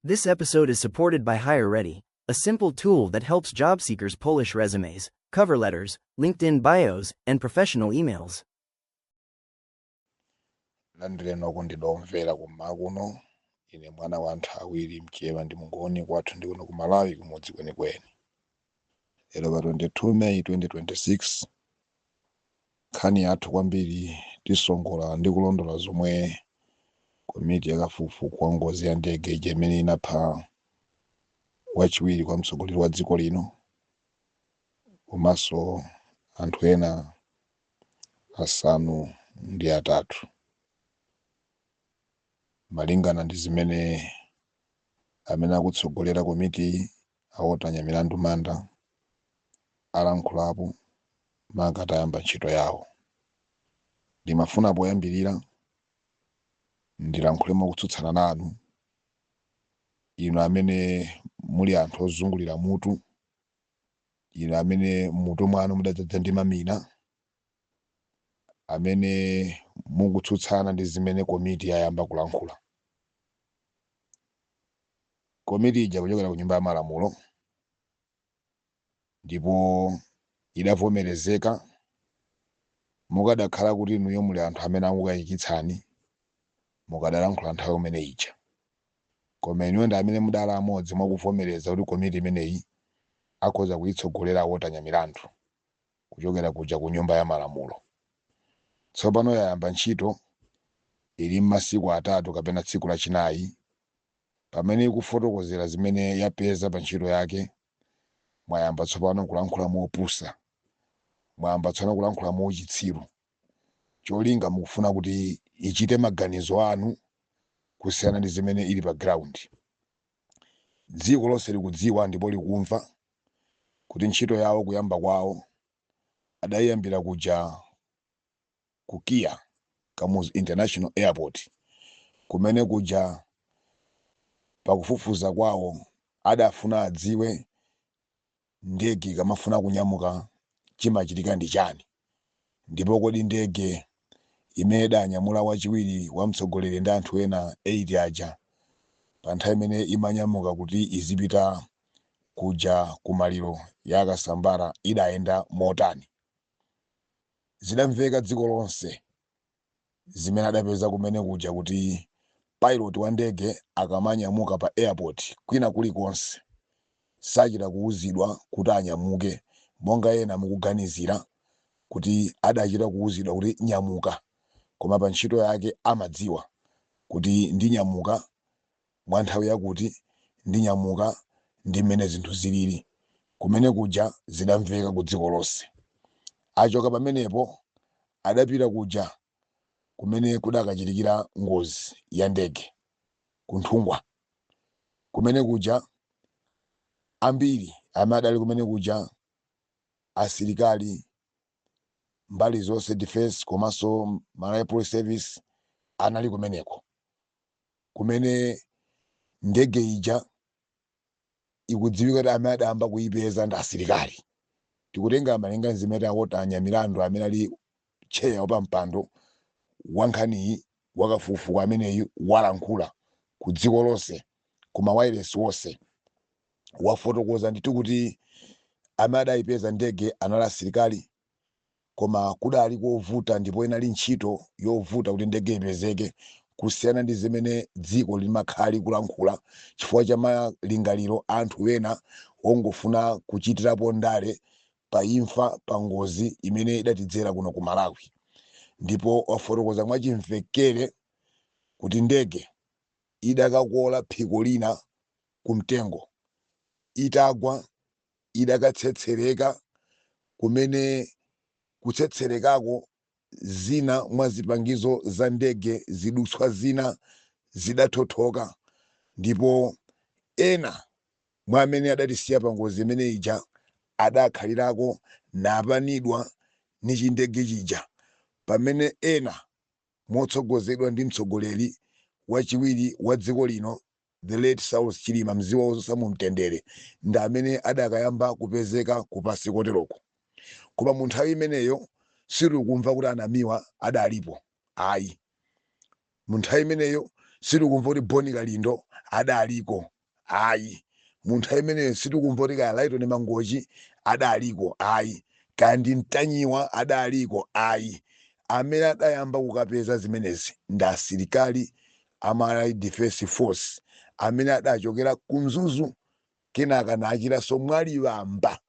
This episode is supported by HireReady, a simple tool that helps job seekers polish resumes, cover letters, LinkedIn bios, and professional emails. Landireni okondedwa omvera kummawa kuno. Ine mwana wa anthu awiri, Mchewa ndi Mungoni, kwathu ndi kuno ku Malawi, kumudzi kwenikweni. Lero pa 22 May 2026, nkhani yathu kwambiri tisongola ndi kulondola zomwe komiti yakafukufuku wa ngozi ya ndege ija imene inapha wachiwiri kwa mtsogoleri wa dziko lino komanso anthu ena 8, malingana ndi zimene amene akutsogolera komiti, a Walter Nyamilandu Manda, alankhulapo maka atayamba ntchito yawo. Ndimafuna poyambirira ndilankhule mokutsutsana nanu inu amene muli anthu ozungulira mutu, inu amene mutu mwanu mudadzadza ndi mamina, amene mukutsutsana ndi zimene komiti yayamba kulankhula. Komiti ija kuchokera ku Nyumba ya Malamulo ndipo idavomerezeka. Mukadakhala kuti inuyo muli anthu amene akukayikitsani, mukadalankhula nthawi imene ija, koma inuyo ndi amene mudali amodzi mwakuvomereza kuti komiti imeneyi akhoza kuyitsogolera a Walter Nyamilandu kuchokera kuja ku Nyumba ya Malamulo. Tsopano yayamba ntchito, ili m'masiku 3 kapena tsiku lachinayi, pamene ikufotokozera zimene yapeza pa ntchito yake. Mwayamba tsopano kulankhula mopusa, mwayamba tsopano kulankhula mochitsiru. Cholinga mukufuna kuti ichite maganizo anu kusiyana ndi zimene ili pa ground. Dziko lonse likudziwa ndipo likumva kuti ntchito yawo, kuyamba kwawo adayiyambira kuja ku KIA, Kamuzu International Airport, kumene kuja pakufufuza kwawo adafuna adziwe ndege ikamafuna kunyamuka chimachitika ndi chani, ndipo kodi ndege imene idanyamula wachiwiri wa mtsogoleri ndi anthu ena 8 aja, pa nthawi imene imanyamuka kuti izipita kuja kumaliro ya Kasambara, idayenda motani. Zidamveka dziko lonse zimene adapeza kumene kuja, kuti pilot wa ndege akamanyamuka pa airport kwina kulikonse sachita kuwuzidwa kuti anyamuke, monga ena mukuganizira kuti adachita kuwuzidwa kuti nyamuka, koma pa ntchito yake amadziwa kuti ndinyamuka mwa nthawi yakuti, ndinyamuka ndi mmene zinthu zilili. Kumene kuja zidamveka ku dziko lonse. Achoka pamenepo, adapita kuja kumene kudakachitikira ngozi ya ndege, ku Nthungwa. Kumene kuja ambiri amene adali kumene kuja, asilikali mbali zonse, defense komanso Malawi Police Service, anali kumeneko kumene ndege ija ikudziwika kuti amene adayamba kuyipeza ndi asilikali. Tikutenga malinga zimene a Walter Nyamilandu, amene ali chair wapampando wa nkhaniyi, wakafukufuku ameneyi, walankhula ku dziko lonse, ku mawayilesi wonse. Wafotokoza ndithu kuti amene adayipeza ndege anali asilikali, koma kudali kovuta ndipo inali ntchito yovuta kuti ndege ipezeke, kusiyana ndi zimene dziko limakhala likulankhula chifukwa cha malingaliro anthu ena ongofuna kuchitirapo ndale pa imfa, pa ngozi imene idatidzera kuno ku Malawi. Ndipo wafotokoza mwachimvekere kuti ndege idakakola phiko lina kumtengo, itagwa idakatsetsereka, kumene kutsetserekako zina mwa zipangizo za ndege, zidutswa zina zidathothoka, ndipo ena mwa amene adatisiya pa ngozi imene ija adakhalirako napanidwa ni chindege chija, pamene ena motsogozedwa ndi mtsogoleri wachiwiri wa dziko lino, the late Saulos Chilima, mzimu wosusa mu mtendere, ndi amene adakayamba kupezeka kupasi koteroko. Koma mu nthawi imeneyo sitikumva kuti anamiwa adalipo, ayi. Mu nthawi imeneyo sitikumva kuti Boni Kalindo adaliko. Ayi, munthu imeneyo sitikumva kuti kaya Laitoni Mangochi adaliko, ayi, kaya ndi Mtanyiwa adaliko, ayi. Amene adayamba kukapeza zimenezi ndi asilikali a Malawi Defense Force amene adachokera ku Mzuzu, kenaka nachitanso mwalibamba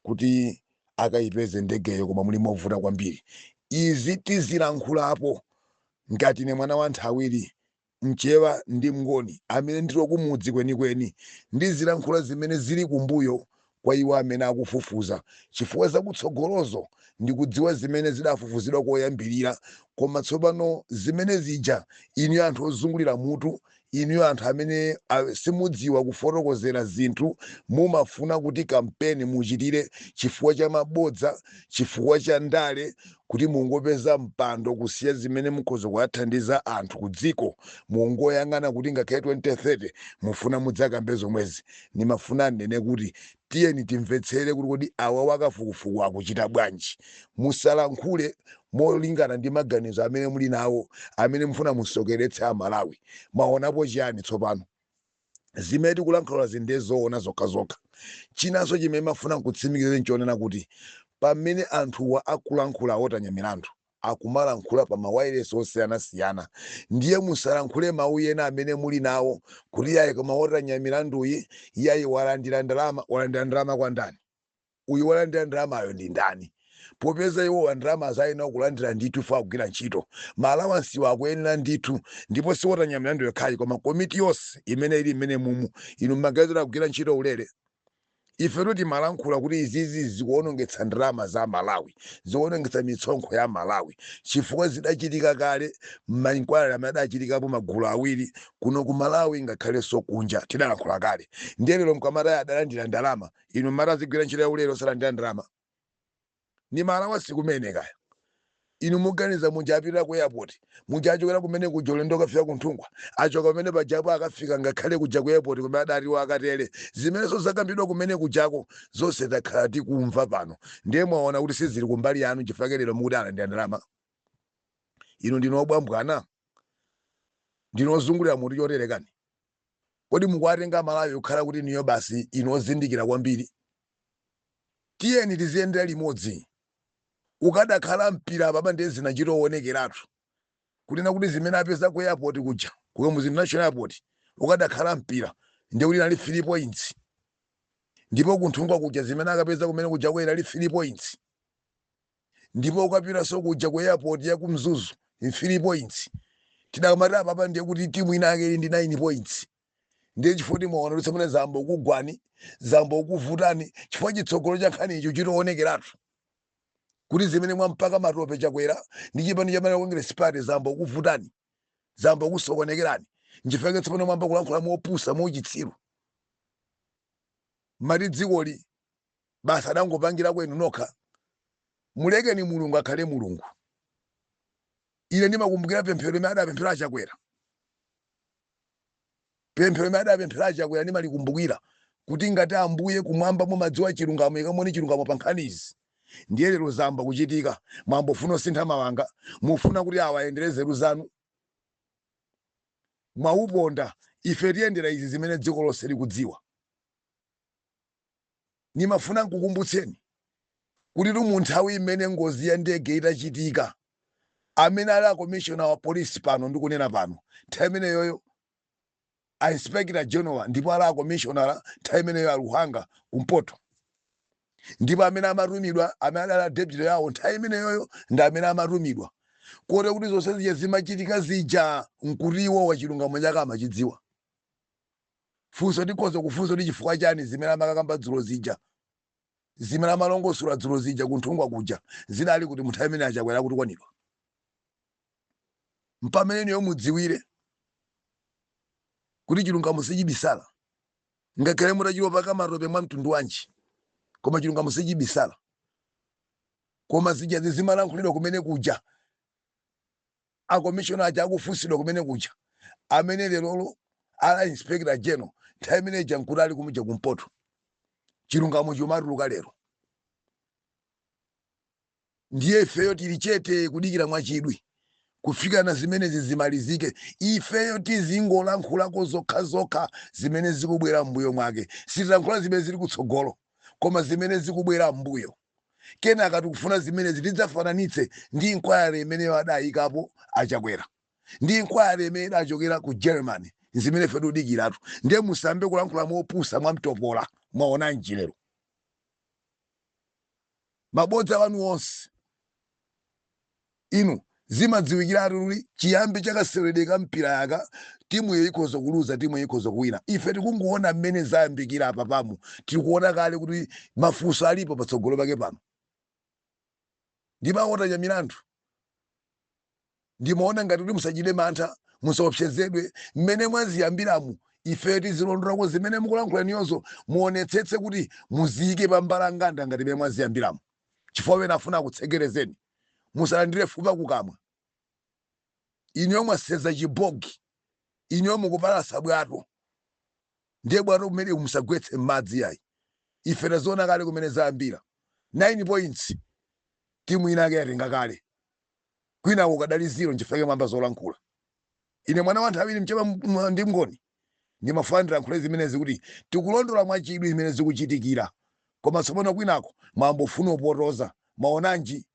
kuti akayipeze ndegeyo, koma muli movuta kwambiri. Izi tizilankhulapo ngati ine mwana wa nthawiri, Mchewa ndi Mngoni, amene ndilo kumudzi kwenikweni, ndizilankhula zimene zili kumbuyo kwa iwo amene akufufuza, chifukwa zakutsogolozo ndikudziwa zimene zidafufuzidwa koyambirira. Koma tsopano zimene zija, inu anthu ozungulira mutu, inuyo anthu amene simudziwa kufotokozera zinthu, mumafuna kuti kampeni muchitire chifukwa cha mabodza, chifukwa cha ndale, kuti mungopeza mpando, kusiya zimene mukhoza kuwathandiza anthu ku dziko, mungoyang'ana kuti ngakhale 2030 mufuna mudzakambe zomwezi. Nimafuna ndinene kuti tiyeni timvetsere kuti kodi awa wakafukufuku akuchita bwanji. Musalankhule molingana ndi maganizo amene muli nawo, amene mufuna musokeretse Amalawi. Mwaonapo chiyani tsopano? Zimene tikulankhula zinde zoona zokhazokha. Chinanso chimene mafuna kutsimikiza nchonena kuti pamene anthuwa akulankhula, otanya milandu akumalankhula pa mawayilesi osiyanasiyana, ndiye musalankhule mawu ena amene muli nawo kuti yayi, koma otanya milanduyi yayi walandira ndalama. Walandira ndalama kwa ndani? Uyu walandira ndalamayo ndi ndani? Popeza iwowa ndalama zayenera kulandira ndithu, fa akugwira ntchito, ma allowancewo akuyenera ndithu. Ndipo siwotanya milandu yokhayi, koma komiti yonse imene ili mmene mumu. Inu mmaganizo akugwira ntchito ulere? Ife timalankhula kuti izizi zikuonongetsa ndalama za Malawi, zikuonongetsa mitsonkho ya Malawi, chifukwa zidachitika kale ma inquiry amene adachitikapo magulu awiri kuno ku Malawi ngakhalenso kunja. Tidalankhula kale. Ndiye lero mkamata adalandira ndalama, inu mmati azigwira ntchito ya ulere osalandira ndalama? Ni ma allowance kumene kaya. Inu muganiza muja apita ku airport, muja achokera kumene kuja ulendo akafika ku Nthungwa, achoka pamene pajapo akafika ngakhale kuja ku airport kumene adatiwo akatere, zimenenso zakambidwa kumene kujako zonse takhala tikumva pano. Ndiye mwaona kuti sizili kumbali yanu, chifukwa lero mukuti alandira ndalama. Inu ndinu obwambwana, ndinu ozungulira mutu choterekani. Kodi mukuwatenga Malawi kukhala kuti niyo basi inu ozindikira kwambiri? Tiyeni tiziyendera limodzi. Ukadakhala mpira apapa, ndiye zinachita owonekeratu kunena kuti zimene apeza ku airport kuja, ku Kamuzu International Airport, ukadakhala mpira ndiye kuti inali 3 points. Ndipo ku Nthungwa kuja zimene akapeza kumene kuja inali 3 points. Ndipo ukapitanso kuja ku airport ya ku Mzuzu, 3 points. Tidakamati apapa ndiye kuti timu ina yake ili ndi 9 points. Ndiye chifukwa kuti mwaona kuti tsopano zamba kugwani, zamba kuvutani, chifukwa chitsogolo cha nkhani icho chitoonekeratu kuti zimene mwampaka matope Chakwera ndi chipani cha Malawi Congress Party zamba kuvutani, zamba kusokonekerani. Nchifukwa tsopano mwamba kulankhula mopusa, mochitsiru. Mati dzikoli basi adangopangira kwenu nokha? Mulekeni Mulungu akhale Mulungu. Ine ndimakumbukira pemphero limene adapemphera Achakwera. Pemphero limene adapemphera Achakwera ndimalikumbukira, kuti ngati Ambuye kumwamba mumadziwa chilungamo, ikamoni chilungamo pa nkhanizi. Ndiye lero zamba kuchitika, mwambofuna osintha mawanga, mufuna kuti awayendere zeru zanu, mwauponda. Ife tiyendera izi zimene dziko lonse likudziwa. Nimafuna nkukumbutseni kuti mu nthawi imene ngozi ya ndege itachitika, amene ali a commissioner wa polisi pano ndikunena pano, nthawi imeneyoyo a inspector general, ndipo ali a commissioner nthawi imeneyo a Luhanga kumpoto, ndipo amene amatumidwa, amene adali a deputy yawo nthawi imeneyoyo, ndi amene amatumidwa kote kuti zonse zija zimachitika zija nkuti iwo wachilungamo chake amachidziwa. Funso tikhoza kufunsa kuti chifukwa chani zimene amakakamba dzulo zija, zimene amalongosola dzulo zija ku Nthungwa kuja, zidali kuti munthu amene Achakwera akutukwanidwa? Mpamene niyo mudziwire kuti chilungamo sichibisala, ngakhale mutachiwa paka matope mwa mtundu wanji, koma chilungamo sichibisala. Koma zija zimalankhulidwa kumene kuja, a commissioner aja akufunsidwa kumene kuja, amene lerolo ala inspector general, nthawi imene ija nkuti ali kumuja kumpoto. Chilungamo chimatuluka lero. Ndiye ifeyo tili chete kudikira mwachidwi Kufikana zimenezi zimalizike, ifeyo tizingolankhulako zokhazokha zimene zikubwera m'mbuyo mwake. Sitilankhula zimene zili kutsogolo, koma zimene zikubwera m'mbuyo. Kenaka tikufuna zimenezi tidzafananitse ndi inquiry imeneyo adayikapo aChakwera ndi inquiry imene idachokera ku Germany, zimene ife tikudikiratu. Ndiye musambe kulankhula mopusa, mwamtopola. Mwaona njilero mabodza wanu onse inu zimadziwikiratu kuti chiyambi chakaseweredwe ka mpira yaka, timu iyo ikhoza kuluza, timu iyo ikhoza kuwina. Ife tikungoona mmene zayambikira apa pamu, tikuona kale kuti mafunso alipo patsogolo pake pano. Ndimaona Nyamilandu, ndimaona ngati kuti musachite mantha, musaopsezedwe mmene mwaziyambiramu. Ife tizilondolako zimene mukulankhula niyozo. Muonetsetse kuti muziyike pa mbalanganda ngati mmene mwaziyambiramu, chifukwa wena afuna akutsekerezeni. Musalandire fupa kukamwa. Inuyo mwaseza chibogi, inuyo mukupalasa bwato, ndiye bwato kumene musagwetse m'madzi yayi. Ife taziona kale kumene zayambira. 9 points timu inake yatenga kale, kwinako kadali 0. Nchifukwa mwamba zolankhula. Ine mwana wa nthawi mchepa ndi mngoni, ndimafuna ndilankhule zimenezi kuti tikulondola mwachidwi zimene zikuchitikira, koma tsopano kwinako mwambofuna upotoza. Mwaonanji?